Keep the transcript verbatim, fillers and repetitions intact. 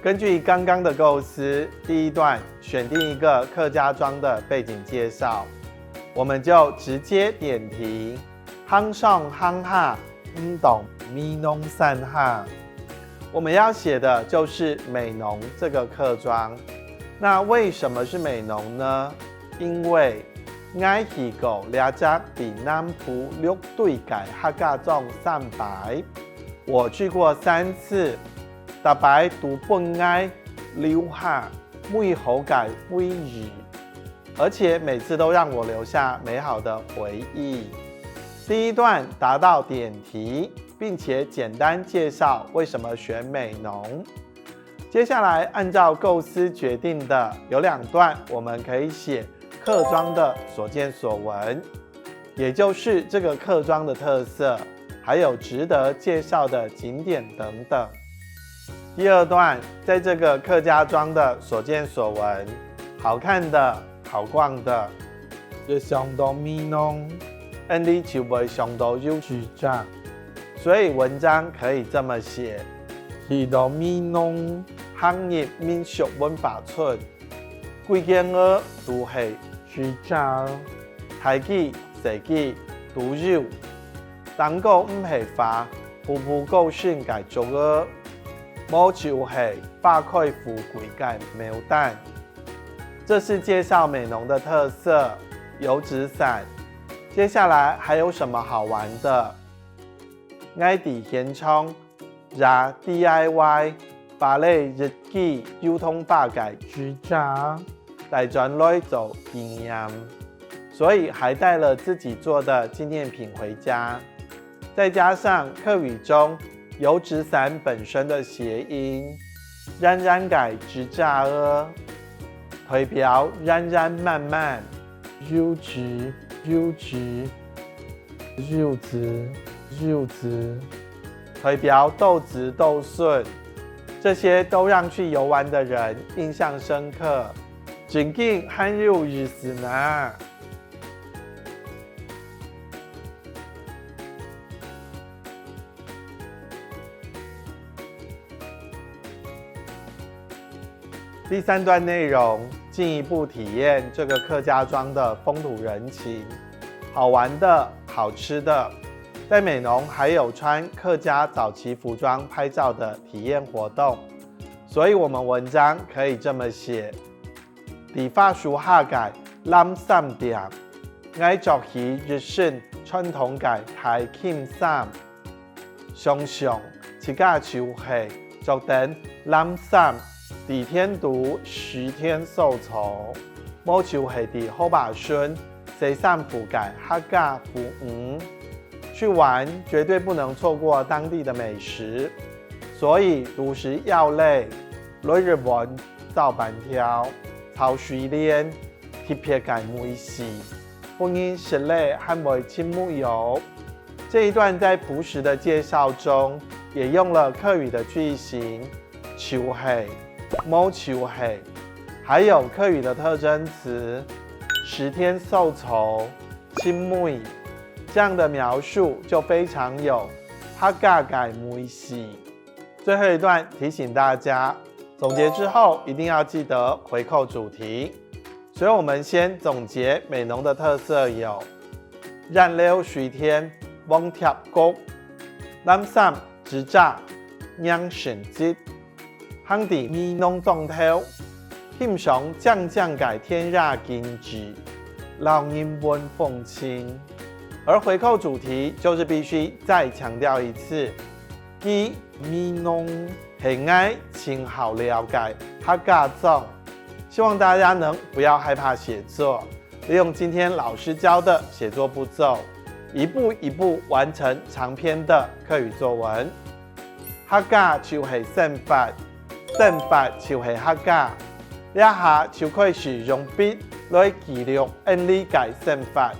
根据刚刚的构思，第一段选定一个客家庄的背景介绍，我们就直接点题，行上行下，毋當美濃山下。我们要写的就是美浓这个客庄。那为什么是美浓呢？因为 𠊎去過這隻在南部六堆个客家庄三擺，我去過三次，逐擺都分𠊎留下美好个回憶，而且每次都讓我留下美好的回憶。第一段達到點題，并且简单介绍为什么选美浓。接下来按照构思决定的有两段，我们可以写客庄的所见所闻，也就是这个客庄的特色，还有值得介绍的景点等等。第二段，在这个客家庄的所见所闻，好看的、好逛的，一想到美浓，恁樣就會想到有住宅，所以文章可以这么写：去到美浓，行入民俗文化村， 歸間仔都係住宅，大支細支都有。頂高毋係花，步步高升个竹仔，無就係花開富貴个牡丹。這是介紹美濃的特色，油紙傘。接下來還有什麼好玩的？𠊎在現場 也D I Y畫了一支油桐花个住宅，帶轉來做紀念，所以還帶了自己做的紀念品回家。再加上客語中油紙傘本身的諧音，荏苒个住宅仔，代表荏苏滿滿，油紙，油紙， 柚子，柚子，代表豆子、豆筍，這些都讓去遊玩的人印象深刻，真經很有意思呢。 第三段内容进一步体验这个客家庄的风土人情，好玩的、好吃的。在美浓还有穿客家早期服装拍照的体验活动，所以我们文章可以这么写：在花樹下个蓝衫店，𠊎着起一身传统个大襟衫。 想想自家就係著等蓝衫，在田肚蒔田掃草，無就係在河壩脣洗衫褲个客家婦女。去玩絕對不能錯過當地的美食，所以都市要來，來一碗燥粄條、炒水蓮，特別个味緒，分人食了還會盡目油。 这一段在葡食的介绍中也用了客语的句型，就係、無就係，还有客语的特征词，蒔田掃草、盡味，这样的描述就非常有客家个味緒。最后一段提醒大家，总结之后一定要记得回扣主题。 所以我们先总结美浓的特色有：染料水田、黃帖角、藍衫、紙遮、迎神節、行在美濃莊頭、欣賞靚靚个田野景致、老人文風情。而回扣主題就是必須再强调一次，佢 美濃係𠊎盡好尞个客家庄。希望大家能不要害怕寫作，利用今天老师教的写作步骤，一步一步完成长篇的客语作文。客家就係生活，生活就係客家。這下就開始用筆來記錄恁樣个生活。